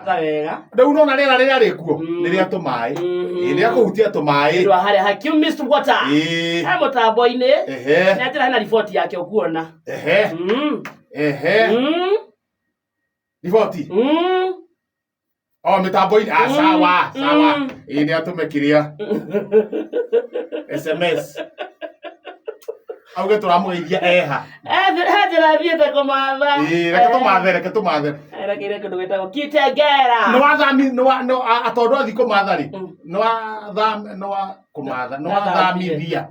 Ta wega. Rĩu nona rĩera rĩrĩa rĩkuo Mm. nĩ rĩa tũmaĩ. Mhm. Ĩĩ, nĩ rĩa kũhutia tũmaĩ. Ndwa harĩa hakiu Mr. Water. Ĩĩ. He mũtambo-inĩ. Ehe. Nĩ atĩra hena riboti yake ũkuona. Ehe. Ehe. Riboti. O mĩtambo-inĩ. Ah, sawa, sawa. Ĩĩ nĩ atũme kĩrĩa. SMS. Auge tũramũgeithia eha. He njĩra thiĩte kũmatha. Ĩĩ, reke tũmathe, reke tũmathe. Erekeire kũndũ gwĩtagwo Kitengera. Nĩ wathami, nĩ wa, nĩ wa, tondũ athiĩ kũmatha rĩ, nĩ watham, nĩ wa kũmatha, nĩ wathamithia.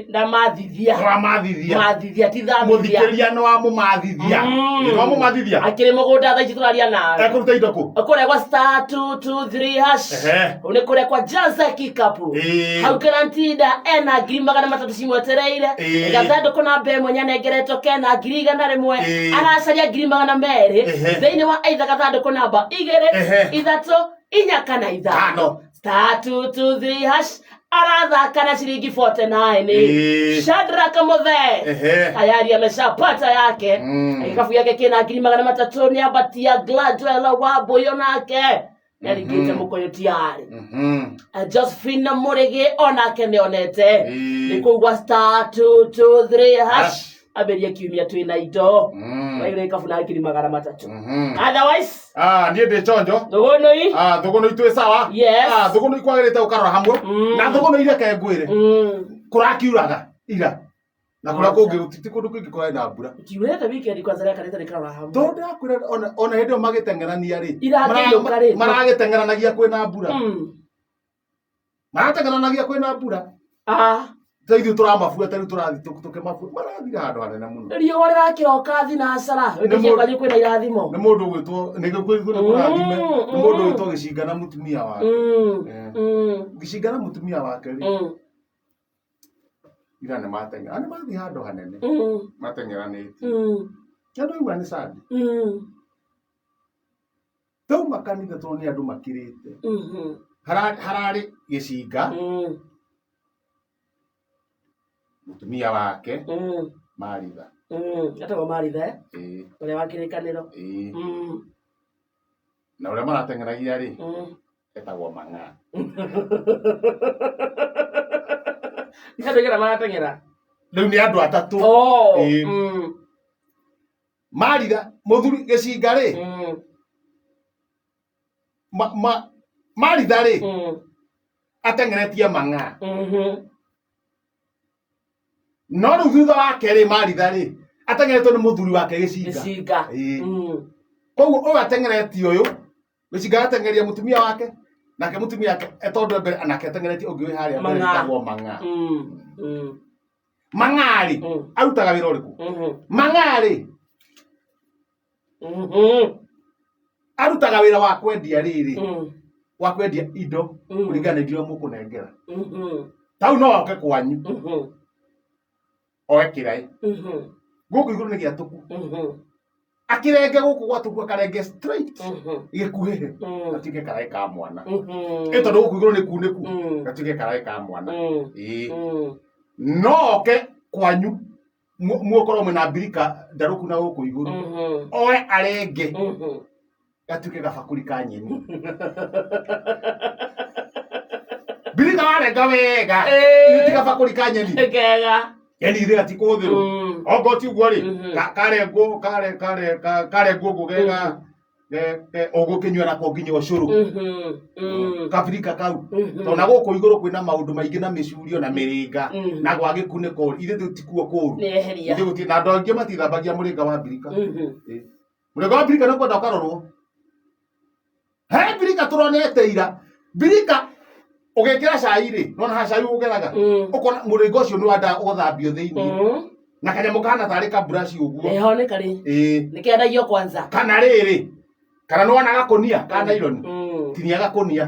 Ndamathithia. Nĩ wamathithia. Mathithia ti thamithia. Mũthikĩria nĩ wamũmathithia. Ĩĩ, nĩ wamũmathithia. Akĩrĩ mũgũnda thaa ici tũraria nawe. Ekũruta indo kũ? Kũrĩa gwa *223#. Ehe. Hau nĩ kũrĩa kwa Jaza Kikapu. Ĩĩ. Hau Karantida ena 300,000 cimwetereire. Ĩĩ. Gathandũkũ namba ĩmwe nĩanengeretwo kena 100,000. Ĩĩ. Aracaria 200,000. Ehe. Thĩinĩ wa either gathandũkũ namba igĩrĩ, Ehe. ithatũ, inya kana ithano. Tano. *223# arathaka na ciringi 49. Ĩĩ. Shadrack Muthee Ehe. tayari ameshapata yake. Gĩkabu gĩake kĩna 300,000 nĩambatia Gladwell Wambũi onake nĩaringĩte mũkũyũ tiarĩ. Josephine Mũrĩgĩ onake nĩonete. Ĩĩ. Nĩ kũu gwa *223#. Hash. Ambĩrie kiumia twĩna indo. Waigĩrĩra gĩkabu na 300,000. Otherwise Ah, niĩ ndĩ chonjo. Thũgũnũi. Ah, thũgũnũi twĩ sawa. Yes. Ah, thũgũnũi kwagĩrĩte ũkarora hamwe. Na thũgũnũi reke ngwĩre. Kũrakiuraga ira. Na kũrĩa kũngĩ ti kũndũ kũingĩ kũrarĩ na mbura. Kiurĩte weekend kwanza rĩa kanitha rĩkarora hamwe. Tondũ ndĩrakwĩra ona hĩndĩ ĩyo magĩteng'erania rĩ. Irakĩinũka rĩ. Maragĩteng'eranagia kwĩna mbura. Marateng'eranagia kwĩna mbura. Ah. Ta ithuĩ tũramabuata rĩu tũrathiĩ tũkĩmabuata. Marathire handũ hanene mũno. Riũa rĩrakĩroka thinacara. Nĩ Wĩtĩkie kwanyu kwĩna irathimo. Nĩ mũndũ ũgwĩtwo nĩ kũrathime. Nĩ mũndũ ũgwĩtwo Gĩcinga na mũtumia wake. Gĩcinga na mũtumia wake rĩ. Ira nĩ mateng'era. Nĩ mathiĩ handũ hanene. Mateng'eranĩtie. Na ndwaigua nĩ Sunday. Tauma kanitha tondũ nĩ andũ makirĩte. Hararĩ Gĩcinga, mũtumia wake Maritha. Etagwo Maritha eh? Ĩĩ. Ũrĩa wa kĩrĩkanĩro. Ĩĩ. Na ũrĩa marateng'eragia rĩ, etagwo Mang'a. Nĩ andũ aigana marateng'era? Rĩu nĩ andũ atatũ. Oh. Ĩĩ. Maritha, mũthuri Gĩcinga rĩ, Maritha rĩ, ateng'eretie Mang'a. No rĩu thutha wake rĩ, Maritha rĩ, ateng'eretio nĩ mũthuri wake Gĩcinga. Gĩcinga. Ĩĩ. Koguo ũyũ ateng'eretie ũyũ, Gĩcinga agateng'eria mũtumia wake, nake mũtumia wake tondũ e mbere nake ateng'eretie ũngĩ wĩ harĩa mbere Mang'a. wĩtagwo Mang'a. Mang'a rĩ, arutaga wĩra ũrĩkũ? Mang'a rĩ, arutaga wĩra wa kwendia rĩrĩ, wa kwendia indo kũringana na indo iria mũkũnengera. Tau no oke kwanyu, oe kĩraĩ. Gũkũ igũrũ nĩ gĩatũku. Akĩrenge gũkũ gwatũku akarenge straight gĩkuhĩhĩ. Gatuĩke karaĩ ka mwana. Ĩ tondũ gũkũ igũrũ nĩ kunĩku. Gatuĩke karaĩ ka mwana. Ĩĩ. No oke kwanyu muokorwo mwĩna mbirika ndarũku na gũkũ igũrũ. Oe arenge gatuĩke gabakũri ka nyeni. Mbirika warenga wega. Ĩĩ. Ti gabakũri ka nyeni. Kega. Yani ithe gatikũhũthĩrwo. Okorwo ti ũguo rĩ, karengwo kare kare karengwo ũguo gega ũgũkĩnyua nako nginya ũcũrũ. Kabirika kau. Tondũ na gũkũ igũrũ kwĩna maũndũ maingĩ na mĩcurio na mĩrĩnga na gwa gĩkunĩko ithe tikuo kũru. Nĩeheria. Ithe gũtirĩ na andũ aingĩ matithambagia mũrĩnga wa mbirika. Ĩĩ. Mũrĩnga wa mbirika nĩ ũkwenda ũkarorwo. He mbirika tũronete ira. Mbirika ũgĩkĩra cai rĩ, nona haha cai ũgeraga. Ũkona mũrĩnga ũcio nĩ wenda ũgathambio thĩinĩ. Na kanyamũ kahana tarĩ ka brush ũguo. Eho nĩ karĩ. Ĩĩ. Nĩ kendagio kwanza. Kana rĩrĩ, kana nĩ wona gakũnia ka naironi. Tinia gakũnia.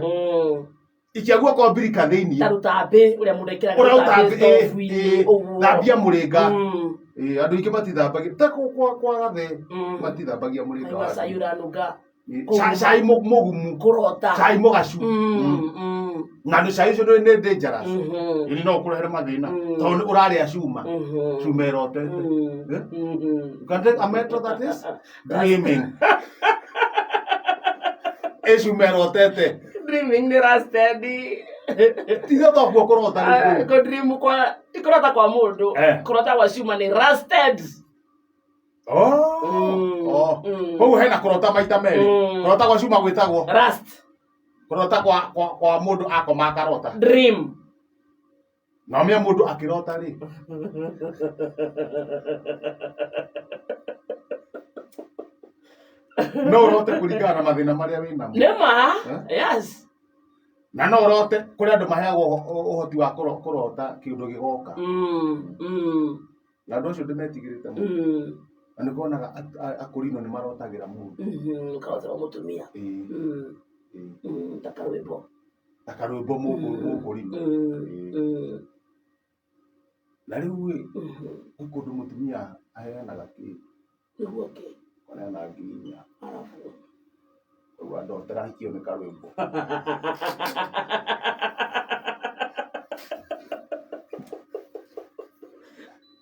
Ikia guoko mbirika thĩinĩ. Ta rũtambĩ ũrĩa mũndũ ekĩraga Ũrĩa rũtambĩ rũtambĩ, ĩĩ, stovu-inĩ ĩĩ, ũguo. Thambia mũrĩnga. Ĩĩ, andũ aingĩ matithambagia. Ta kwa gathe matithambagia mũrĩnga Kaigua wa cai ũranunga. Ĩĩ, cai mũgumu. Kũrota. Cai mũgacu. Na nĩ cai ũcio nĩ dangerous. Ĩni no ũkũrehere mathĩna. Tondũ nĩ ũrarĩa cuma. Cuma ĩrotete. Eh? You can take a metal that is dreaming. Ĩcuma ĩrotete. Dreaming nĩ rusted. Tiga tokuo kũrota rĩu. Kũ dream kwa ti kũrota kwa mũndũ. Eh. Kũrota gwa cuma nĩ rusted. Oh. Oh. Koguo hena kũrota maita merĩ. Kũrota gwa cuma gwĩtagwo Rust. kũrota kwa mũndũ akoma akarota. Dream. Na mĩa mũndũ akĩrota rĩ. No ũrote kũringana na mathĩna marĩa wĩ namo. Nĩ ma. Eh? Yes. Na no ũrote kũrĩ andũ maheagwo ũhoti wa kũrota kĩũndũ gĩgoka. Na andũ acio ndĩmetigĩrĩte mũno. Na nĩ kuonaga akũrinũ nĩ marotagĩra mũndũ. Karotera mũtumia. Ĩĩ. Ĩĩ. Ta karwĩmbo. Ta karwĩmbo mũkũrinũ. Ĩĩ. Na rĩu ĩ, gwĩ kũndũ mũtumia aheanaga kĩ? Nĩguo kĩ? Aheana 4,000. Arabu. Rĩu andotera hikio nĩ karwĩmbo.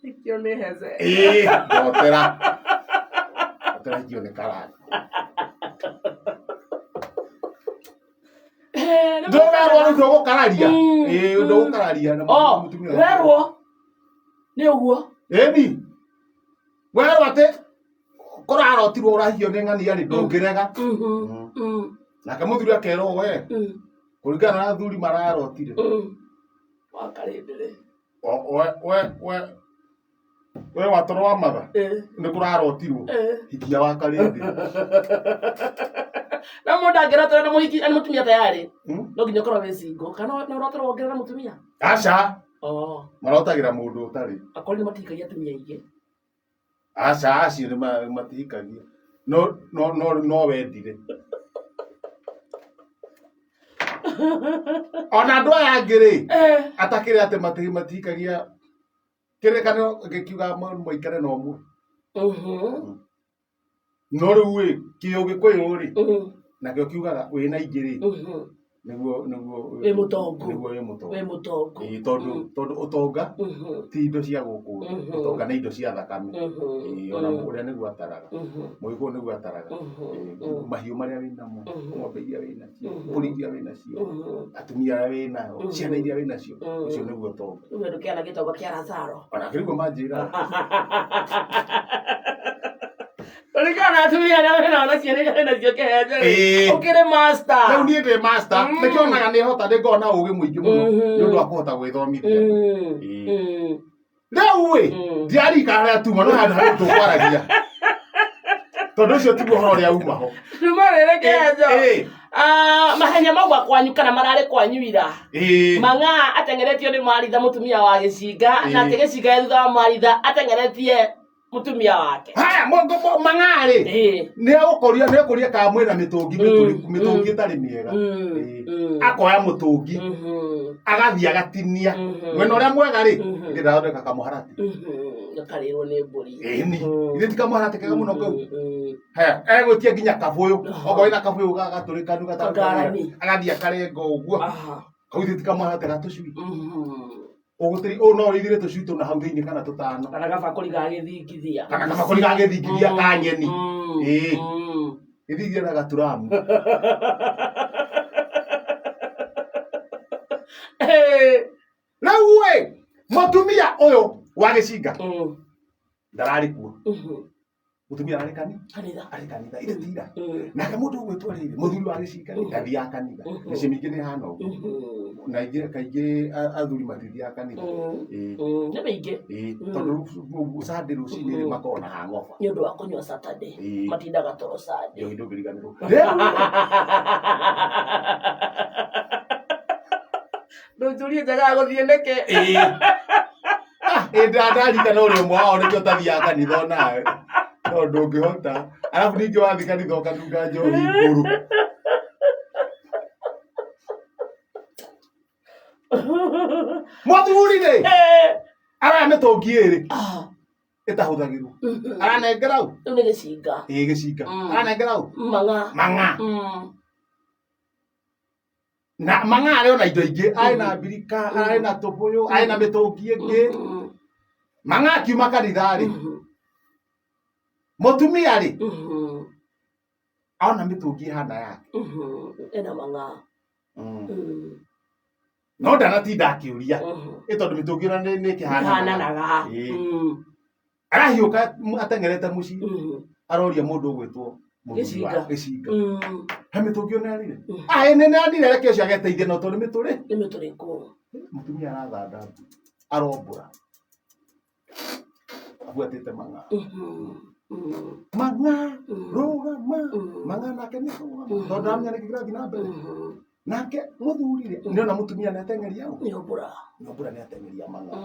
Hikio nĩ heze. Ĩĩ, ndotera. Ndotera hikio nĩ karani. Ndũwerwo rĩu ndũgũkararia. Ĩĩ, ndũgũkararia na Oh, mũtumia. werwo nĩ ũguo. Ĩni. Werwo atĩ kũrarotirwo ũrahikio nĩ ng'ania rĩ ndũngĩrega. Nake mũthuri akerwo we kũringana na athuri mararotire. Wakarĩndĩrĩ. We watoro wa matha nĩ kũrarotirwo hikia wa karĩndĩ. Na mũndũ angĩrotera na mũhiki na mũtumia tayarĩ no nginya ũkorwo wĩ single kana no ũrotere wongerere mũtumia. Aca. Oh. Marotagĩra mũndũ ũtarĩ. Akorwo nĩ matihikagia atumia aingĩ. Aca acio nĩ matihikagia. No no no no wendire. Ona andũ aya angĩ rĩ atakĩrĩ atĩ matihikagia kĩrĩkanĩro gĩkiuga mũikare na ũmwe. No rĩu ĩ kĩũgĩkũyũ rĩ nakĩo kiugaga wĩna ingĩ rĩ nĩguo nĩguo Wĩ mũtongu. Nĩguo wĩ mũtongu. Wĩ mũtongu. Ĩĩ, tondũ ũtonga ti indo cia gũkũ thĩ. Ũtonga nĩ indo cia thakame. Ĩĩ, ona ũrĩa nĩguo ataraga. Mũgĩkũyũ nĩguo ataraga. Ĩĩ, mahiũ marĩa wĩ namo, ng'ombe iria wĩ nacio, mbũri iria wĩ nacio, atumia arĩa wĩ nao, ciana iria wĩ nacio, ũcio nĩguo ũtonga. Rĩu we ndũkĩana gĩtonga kĩa Lazaro. Ona kĩrĩguo manjĩra. Kũringana na atumia arĩa wĩnao na ciana iria wĩnacio kĩhenjo rĩ, Ĩĩ. ũkĩrĩ master. Rĩu niĩ ndĩ master, nĩkĩo onaga nĩ hota nĩ ngoragwo na ũgĩ mũingĩ mũno nĩ ũndũ wa kũhota gwĩthomithia. Ĩĩ. Rĩu ĩ, ndiarikana harĩa tuma no handũ harĩa tũkwaragia. Tondũ ũcio tiguo ũhoro ũrĩa uma ho. Ruma rĩrĩ kĩhenjo. Ĩĩ. Ah, mahenya mauma kwanyu kana mararĩ kwanyu ira. Ĩĩ. Mang'a ateng'eretio nĩ Maritha mũtumia wa gĩcinga nake gĩcinga e thutha wa Maritha ateng'eretie mutumia wake haya mang'arĩ Ĩĩ. nĩ agũkoria nĩ ekũria kana mwĩna mĩtũngi mĩtũrĩku mĩtũngi ĩtarĩ mĩega Ĩĩ. Akoya mũtũngi agathiĩ agatinia mwena ũrĩa mwega rĩ ndĩ ndathondeka kamũharatĩ Gakarĩrwo nĩ mbũri. Ĩni ithe ti kamũharatĩ kega mũno kau. Haya egwĩtia nginya kabũyũ okorwo wĩna kabũyũ gatũrĩkanu gatarĩ Kangarani. agathiĩ akarenga ũguo kau ithe ti kamũharatĩ ga tũcui. Ũgũtĩri ũũ no ũrĩithire tũcui tũna hau thĩinĩ kana tũtano. Kana gabakũri ga gĩthingithia. Kana gabakũri ga gĩthingithia ka nyeni. Ĩĩ. Gĩthingithia na gaturamu. Rĩu ĩ mũtumia ũyũ wa gĩcinga ndararĩ kuo. Mũtumia ararĩ Kanitha. Arĩ kanitha ithe tira. Nake mũndũ ũgwĩtwo rĩrĩ mũthuri wa gĩcinga rĩ ndathiaga kanitha. Mĩciĩ mĩingĩ nĩ ĩhana ũguo. Na aingĩ kaingĩ athuri matithiaga kanitha. Ĩĩ. Nĩ mĩingĩ. Ĩĩ, tondũ Sunday rũcinĩ rĩ makoragwo na hangover. Nĩ ũndũ wa kũnyua Saturday. Ĩĩ. Matindaga toro Sunday. Njohi ndũngĩriganĩrwo. Rĩu Ndũnjũrie njagaga gũthiĩ nĩkĩ? Ĩĩ. Ĩ ndarikana ũrĩ ũmwe wao nĩkĩo ũtathiaga kanitha onawe. No ndũngĩhota. Arabu ningĩ wathiĩ kanitha ũkanunga njohi ngũrũ. Mũthuri rĩ, araya mĩtũngi ĩrĩ ĩtahũthagĩrwo. Aranengera ũ? Rĩu nĩ gĩcinga. Ĩĩ gĩcinga. Aranengera ũ? Mang'a. Mang'a. Na mang'a arĩ ona indo ingĩ, arĩ na mbirika, arĩ na tũbũyũ, arĩ na mĩtũngi ĩngĩ. Mang'a akiuma kanitha rĩ, mũtumia rĩ, Ona mĩtũngi ĩhana yake. Ĩna mang'a. No ndanatinda akĩũria. Ĩ tondũ mĩtũngi ĩno nĩ ĩkĩhananaga. Hananaga. Ĩĩ. Arahiũka ateng'erete mũciĩ. Aroria mũndũ ũgwĩtwo mũthuri wa Gĩcinga. gĩcinga. He mĩtũngi ũneanire? Ah, ĩ nĩneanire reke ũcio ageteithie no tondũ mĩtũrĩ. Nĩ mĩtũrĩkũ. Mũtumia arathanda mbu. Arombũra. Abuatĩte mang'a. Mang'a rũgama. Mang'a nake nĩ kũrũgama. Tondũ ndaramenya nĩkĩ kĩrathiĩ na mbere. Nake mũthuri rĩ, nĩona mũtumia nĩ ateng'eria ũ? Nĩ ombũra. Nĩ ombũra nĩ ateng'eria mang'a.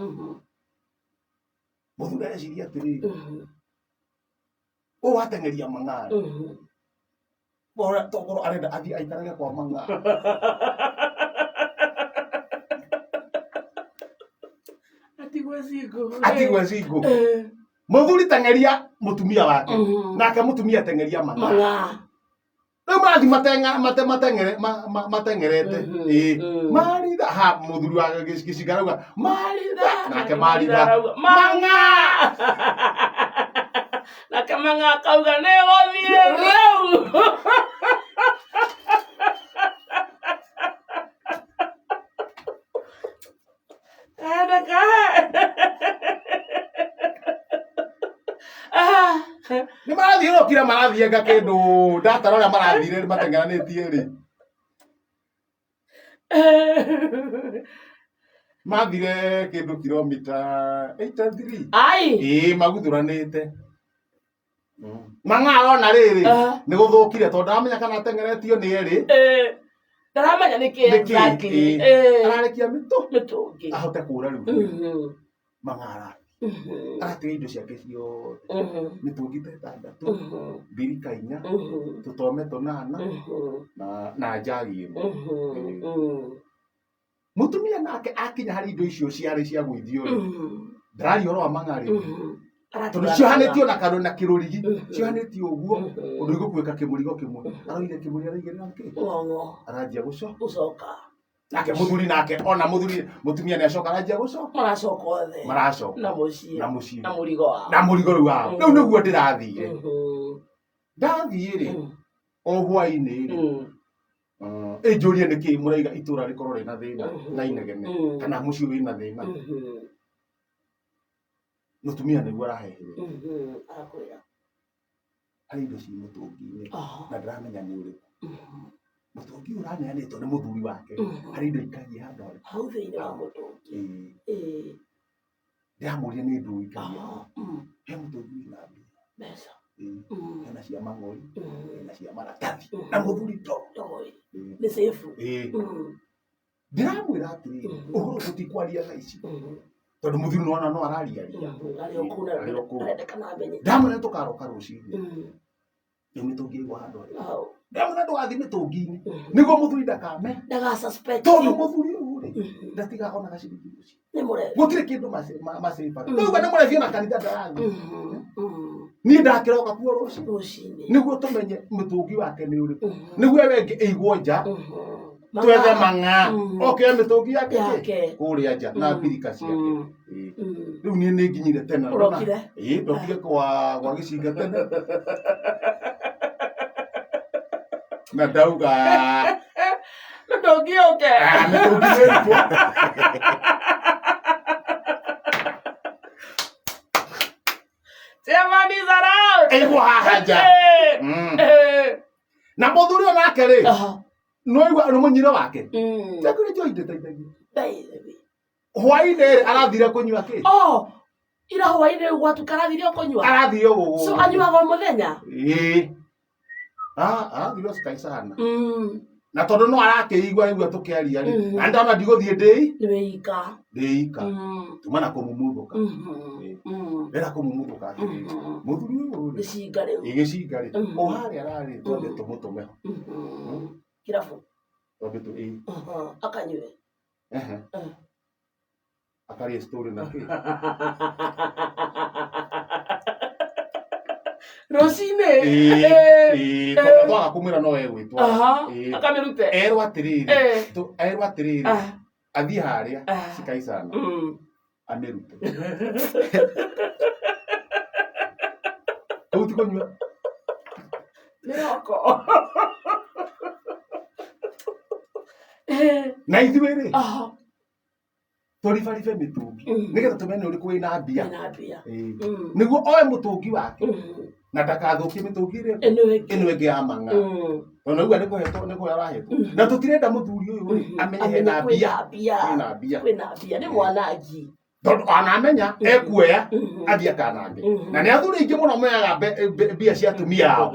Mũthuri areciria atĩrĩrĩ, ũyũ ateng'eria mang'a rĩ, ora tokorwo arenda athiĩ aikarage kwa mang'a. Atigwe single. Atigwe single. Mũthuri teng'eria mũtumia wake. Nake mũtumia teng'eria mang'a. Mang'a. Rĩu marathiĩ mateng'erete. Ĩĩ. Maritha ha mũthuri wa gĩcinga arauga Maritha nake Maritha Arauga, Mang'a. Nake mang'a akauga nĩ gũthiĩ rĩu. Nĩ marathiĩ rũkira marathianga kĩndũ ndatara ũrĩa marathire mateng'eranĩtie rĩ mathire kĩndũ kilomita 83. Ai. Ĩĩ maguthũranĩte. Mang'a arona rĩrĩ nĩ gũthũkire tondũ ndaramenya kana ateng'eretio nĩ erĩ. Ndaramenya nĩ kĩ Nĩ kĩ, exactly. ĩĩ. Ararekia mĩtũ Mĩtũngi. Ahote kũra rĩu. Mang'a aratiga indo ciake ciothe, mĩtũngi ta ĩtandatũ, mbirika inya, tũtome tũnana na njagi ĩmwe. Mũtumia nake akinya harĩ indo icio ciarĩ cia gũithio rĩ, ndararia ũhoro wa mang'a rĩ, tondũ ciohanĩtio na karo na kĩrũrigi, ciohanĩtio ũguo ũndũ igũkuĩka kĩmũrigo kĩmwe. Aroire kĩmũrigo araigĩrĩra kĩ Ng'ong'o. Aranjia gũcoka. Gũcoka. Nake mũthuri nake ona mũthuri mũtumia nĩ acoka aranjia gũcoka. Maracoka othe. Maracoka. Na mũciĩ. Na mũciĩ. Na mũrigo wao. Na mũrigo rĩu wao. Rĩu nĩguo ndĩrathire. Ndathiĩ rĩ, o hwainĩ rĩ, ĩnjũrie nĩkĩ mũraiga itũra rĩkorwo rĩna thĩna na inegene kana mũciĩ wĩna thĩna. Mũtumia nĩguo araheheire. Arakwĩra. Harĩ indo ci mũtũngi-inĩ na ndĩramenya nĩ ũrĩkũ. Mũtũngi ũyũ ũraneanĩtwo nĩ mũthuri wake. Harĩ indo ikagia handũ harĩkũ? Hau thĩinĩ wa mũtũngi. Ĩĩ. Ndĩramũria nĩ ndũ ikagia. He mũtũngi wĩna mbia. Mbeca. Ĩĩ. Hena cia mang'oi, hena cia maratathi. Na mũthuri to. Ndoĩ. Nĩ safe. Ĩĩ. Ndĩramwĩra atĩrĩrĩ, ũhoro tũtikwaria thaa ici. Tondũ mũthuri nĩwona no araria aria. Arĩ o kũu na Arĩ o kũu. arendekana amenye. Ndamwĩra tũkaroka rũcinĩ. Rĩu mĩtũngi ĩigwo handũ harĩkũ? Hau. Ndamwĩra ndũgathiĩ mĩtũngi-inĩ. Nĩguo mũthuri ndakame. Ndaga suspect. Tondũ mũthuri ũyũ rĩ, ndatigaga ona gaciringi mũciĩ. Nĩ mũrebi. Gũtirĩ kĩndũ macĩbaga. Rĩu nĩ mũrebi ona kanitha ndarathiĩ. Niĩ ndakĩroka kuo rũcinĩ. Rũcinĩ. Nĩguo tũmenye mũtũngi wake nĩ ũrĩkũ. Nĩguo ĩyo ĩngĩ ĩigwo nja. Twethe mang'a. Oke mĩtũngi yake kĩ? Yake. Kũrĩa nja na mbirika ciake. Ĩĩ. Rĩu niĩ nĩ nginyire tene. Ũrokire? Ĩĩ, ndokire kwa gĩcinga tene. Na ndauga Mĩtũngi yũke. Ah, mĩtũngi ĩrutwo. Chairman is around. Ĩigwo haha nja. Na mũthuri ũyũ nake rĩ, nĩwaigua nĩ mũnyiro wake. Tiakũrĩ njohi ndĩteithagia. Hwainĩ rĩ, arathire kũnyua kĩ? Oh, ira hwainĩ rĩu gwatuka arathire o kũnyua. Arathire o So anyuaga o mũthenya? Ĩĩ. Ah, arathire o cikai sana. Na tondũ no arakĩigua rĩu tũkĩaria rĩ, na ndona ndigũthiĩ ndĩi. Nĩ wĩika. Ndĩika. Tuma na kũmumuthũka. Ndĩrenda kũmumuthũka atĩrĩrĩ. Mũthuri ũyũ rĩ. Gĩcinga rĩu. Ĩ gĩcinga rĩ. O harĩa ararĩ twambe tũmũtũme ho. Kĩrabu. Twambe tũ ĩ. Akanyue. Ehe. Akaria story na kĩ? Rũcinĩ. Ĩĩ, tondũ twaga kũmwĩra no egwĩtwara. Akamĩrute. Erwo atĩrĩrĩ, erwo atĩrĩrĩ, athiĩ harĩa cikaicana amĩrute. Kũu ti kũnyua. Mĩroko. Na ithuĩ rĩ, Aha. tũribaribe mĩtũngi nĩgetha tũmenye ũrĩkũ wĩna mbia. Wĩna mbia. Ĩĩ. Nĩguo oe mũtũngi wake na ndakathũkie mĩtũngi ĩrĩa Ĩno ĩngĩ. ĩno ĩngĩ ya mang'a. Tondũ naigua nĩ kũhetwo nĩ kũheo arahetwo. Na tũtirenda mũthuri ũyũ rĩ amenye Amenye hena kwĩna mbia. mbia. Kwĩna mbia. Kwĩna mbia. Nĩ mwanangi. Tondũ ona amenya ekuoya athiĩ akanange. Na nĩ athuri aingĩ mũno moyaga mbia cia atumia ao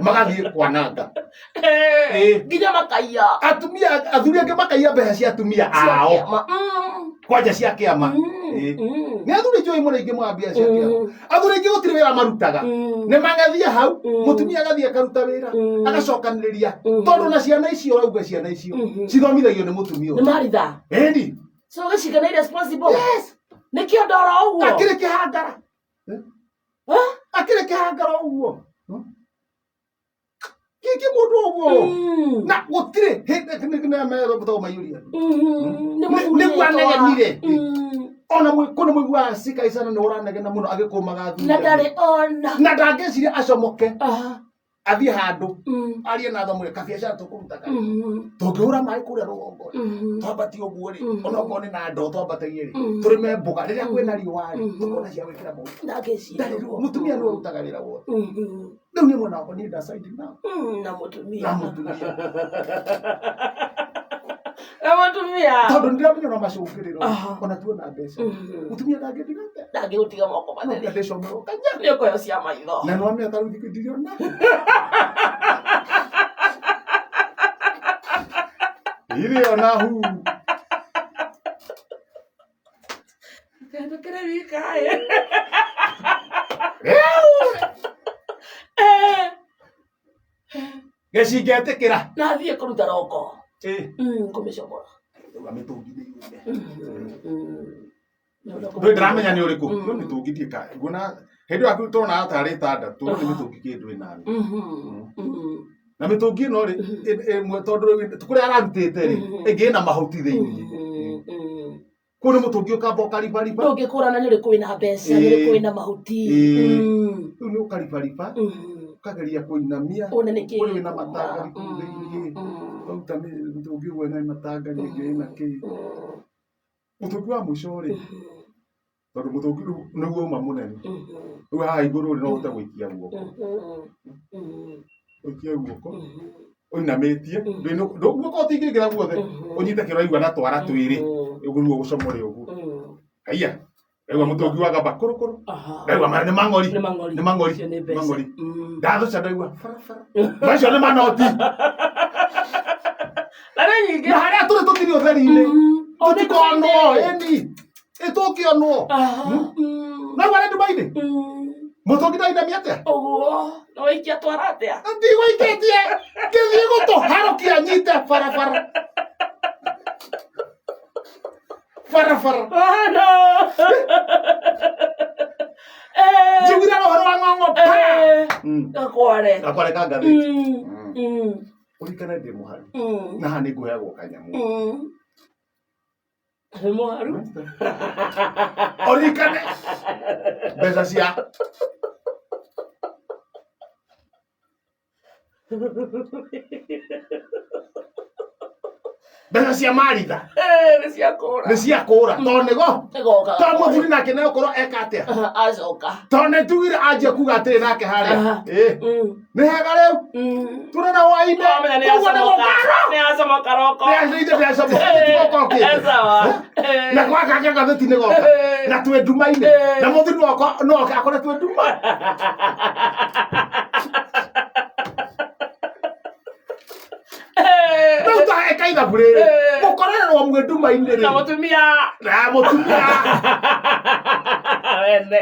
magathiĩ kwananga. Ĩĩ. Nginya makaiya. Atumia athuri angĩ makaiya mbeca cia atumia Cia ao kĩama. Kwanja cia kĩama. Ĩĩ. Nĩ athuri njũĩ mũno aingĩ moya mbia cia kĩama. Athuri aingĩ gũtirĩ wĩra marutaga. Nĩ magathiĩ hau mũtumia agathiĩ akaruta wĩra agacokanĩrĩria tondũ na ciana icio ũrauga ciana icio cithomithagio nĩ mũtumia Nĩ ũyũ. maritha. Ĩni. So gĩcinga nĩ irresponsible. Yes. Nĩkĩo ndora ũguo. Akĩrĩ kĩhangara. Eh? Akĩrĩ kĩhangara ũguo. Kĩkĩ mũndũ ũguo. Na gũtirĩ hĩndĩ nĩ maiyũria. Nĩ mũthuri Nĩguo etoa. anegenire. Ona kũna mũiguaga cikaicana nĩ ũranegena mũno agĩkũmaga athuri. Na ndarĩ ona. Na ndangĩciria acomoke Aha. athiĩ handũ arie na thamwe kabiacara tũkũruta karĩ. Tũngĩhũra maĩ kũrĩa rũgongo rĩ, twambatie ũguo rĩ, ona okorwo nĩ na ndoo twambatagie rĩ, tũrĩme mboga rĩrĩa kwĩna riũa rĩ, tũkona cia gwĩkĩra maguta. Ndangĩciria Ndarĩ ũguo. mũtumia nĩwe ũrutaga wĩra wothe. Rĩu niĩ mwena wakwa niĩ ndacaidi na Na mũtumia. Na mũtumia. Na mũtumia. Tondũ nĩndĩramenya ona macũngĩrĩro Aha. ona tuona mbeca mũtumia ndangĩtiga atĩa? Ndangĩgũtiga moko matheri. Ndĩcomerwo kanya. Nĩ ũkũheo cia maitho. Na nĩwamenya ta rĩu thikũ ndirĩona. Ndirĩona hu. Ndũkĩre wika ĩ. Rĩu Eh, gĩcinga ĩtĩkĩra. Na thiĩ kũruta roko. Ĩ. Kũmĩcomora. Ndauga mĩtũngi nĩ yume. Ndũĩ Ndũĩ ndĩramenya nĩ ũrĩkũ. No mĩtũngi ndiĩka. Nguona hĩndĩ ĩyo tuonaga tarĩ ĩtandatũ no nĩ mĩtũngi kĩndũ ĩnana. Na mĩtũngi ĩno rĩ ĩmwe tondũ rĩu kũrĩa ararutĩte rĩ ĩngĩ ĩna mahuti thĩinĩ. Kũu nĩ mũtũngi ũkamba ũkaribariba. Ndũngĩkũrana nĩ ũrĩkũ wĩna mbeca, nĩ ũrĩkũ wĩna mahuti. Ĩĩ. Rĩu nĩ ũkaribariba ũkageria kũinamia. Wone nĩ kĩĩ Kũrĩ wĩna gĩkuuma. matangari kũu thĩinĩ. Ũkaruta mĩtũngi ũguo ĩna matangari ĩngĩ ĩna kĩĩ. Mũtũngi wa mũico rĩ tondũ mũtũngi rĩu nĩguo uma mũnene. Rĩu haha igũrũ rĩ no ũhote gũikia guoko. Ũikie guoko ũinamĩtie guoko ũtingĩingĩra guothe ũnyite kĩrĩa ũraigua na twara twĩrĩ ũguo nĩguo ũgũcomore ũguo. Haiya ndaigua mũtũngi wagamba kũrũkũrũ. Aha. Ndaigua nĩ mang'ori. Nĩ mang'ori. Nĩ mang'ori. Icio nĩ Nĩ mbeca. mang'ori. Ndathũca ndaigua barabara. Macio nĩ manoti. Na nĩ nyingĩ. Na harĩa tũrĩ tũtirĩ ũtheri-inĩ. O nĩ Tũtikonwo nduma-inĩ. ĩni. Ĩtũngĩonwo. Aha. Naigua nĩ nduma-inĩ. Mũtũngi ndainamia atĩa? Ũguo. Na waikia twara atĩa? Ndigũikĩtie. Ngĩthiĩ gũtũharũkia nyite barabara. Barabara. Ah, no. Eh, Njiguire ũhoro wa ng'ong'o pa. eh, Gakware. Gakware ka ngathĩti. Ũririkane ndĩ mũharu. Na haha nĩ ngũheagwo kanyamũ. Nĩ mũharu. Ũririkane mbeca cia mbeca cia maritha. Eh, nĩ cia kũra. Nĩ cia kũra tondũ nĩgo Nĩgoka. tondũ mũthuri nake nĩ gũkorwo eka atĩa? Acoka. Tondũ nĩ tugire anjia kuga atĩrĩ nake harĩa. Aha. Ĩ, nĩ hega rĩu turona hwainĩ Wamenya nĩ koguo nĩ acomoka. gũkara. Nĩ acomoka roko. Nĩ acomoka goka okĩte. Sawa. Eh. Na kwa kake ngathĩti nĩ goka Eh. na twĩ nduma-inĩ Eh. na mũthuri no oke akore twĩ nduma. Eh. Rĩu ta eka ithabu rĩrĩ Eh. gũkorererwo mwĩ nduma-inĩ Na rĩ mũtumia. na mũtumia. Wene.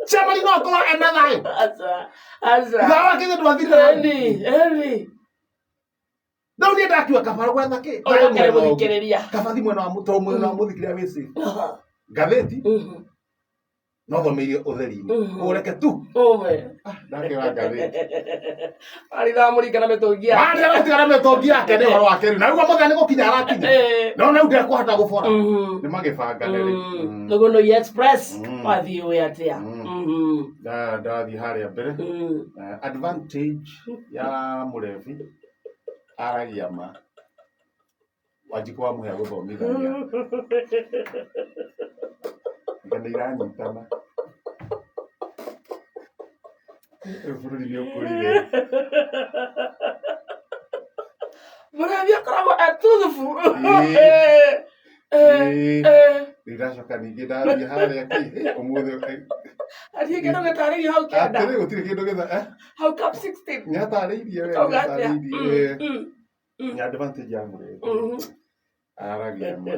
Chamari no akorwo ena thayũ. Aca. Aca. Thayũ wake ithe ndwathirire hau. Eni, eni. Rĩu niĩ ndakiuga kabara gwetha kĩ? Ũrĩa Thayũ ũkĩrĩ mwena ũngĩ. mũthikĩrĩria. Kaba thi mwena wa tondũ mwena wa mũthikĩrĩria wĩ safe. Ngathĩti. No thomeire ũtheri-inĩ. Ũreke tu. Ũme. Ndakĩra ngathĩti. Aritha mũringa na mĩtũngi yake. Marĩa aratigara mĩtũngi yake nĩ ũhoro wake rĩu. Na rĩu mũthenya nĩ gũkinya arakinya. No na rĩu ndekũhota gũbora. Nĩ magĩbangane rĩ. Tũgũnũi Express wathiĩ ũĩ atĩa? Ndathiĩ harĩa mbere. Advantage ya mũrebi aragia ma. Wanjikũ wa Mũhĩa gũthomithania. Ng'ano iranyitana. Ũyũ bũrũri nĩ ũkũrire. Mũrebi akoragwo e tuthubu. Ĩĩ. Ĩĩ. Rĩu ndacoka ningĩ ndathiĩ harĩa kĩ ũmũthĩ Athiĩ kĩndũ gĩtarĩirio hau kĩanda. Atĩrĩ gũtirĩ kĩndũ gĩtha eh? Hau cup 16. Nĩatarĩirie we Kauga atĩa? nĩatarĩirie. Nĩ advantage ya mũrebi. Aragia ma.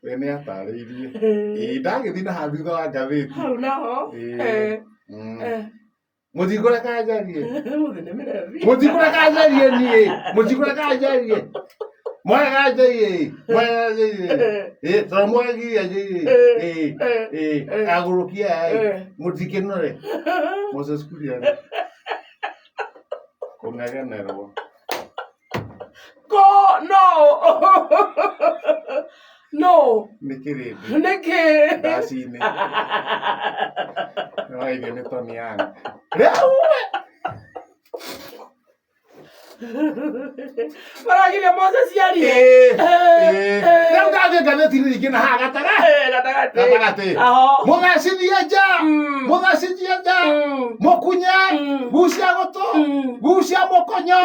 We nĩ atarĩirie. Ĩĩ ndagĩthiĩ na haha thutha wa ngathĩti. Hau naho. Ĩĩ. Mũtikũreka njarie. Mũthĩ nĩ mĩrebi. Mũtikũreka njarie niĩ. Mũtikũreka njarie. Mwarega njarie. Mwarega njarie. Ĩĩ tondũ mwagiria njarie. Ĩĩ. Ĩĩ. Agũrũki aya ĩ. Mũtikĩnore. Moses Kuria. Kũnegenerwo. Ko no. No. Nĩ kĩrĩndĩ. Nĩkĩ? Ndaci-inĩ. Nĩwageithio nĩ Tony Young. Rĩu we. Maragiria Moses arie. Rĩu ndathiĩ ngathĩti-inĩ ningĩ na haha gatagatĩ. Gatagatĩ. Gatagatĩ. Aho. Mũthecithie nja. Mũthecithie nja. Mũkunye. Gucia gũtũ. Gucia mũkonyo.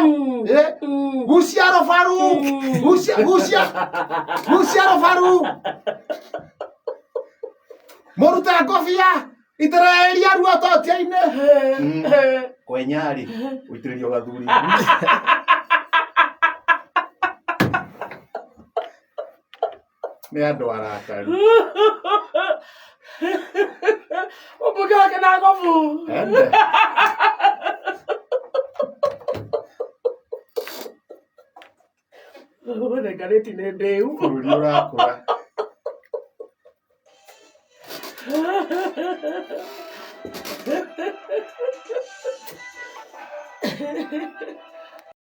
Gucia rũbaru. Gucia gucia gucia rũbaru. Mũrute ngobia. Itĩrĩria ruo totia-inĩ. Kwenyarĩ ũitĩrĩrio gathuri. Nĩ andũ arakaru. Mũmbunge wake na ngobu. Ende. Ũmũthĩ ngathĩti nĩ ndĩu. Bũrũri ũrakũra.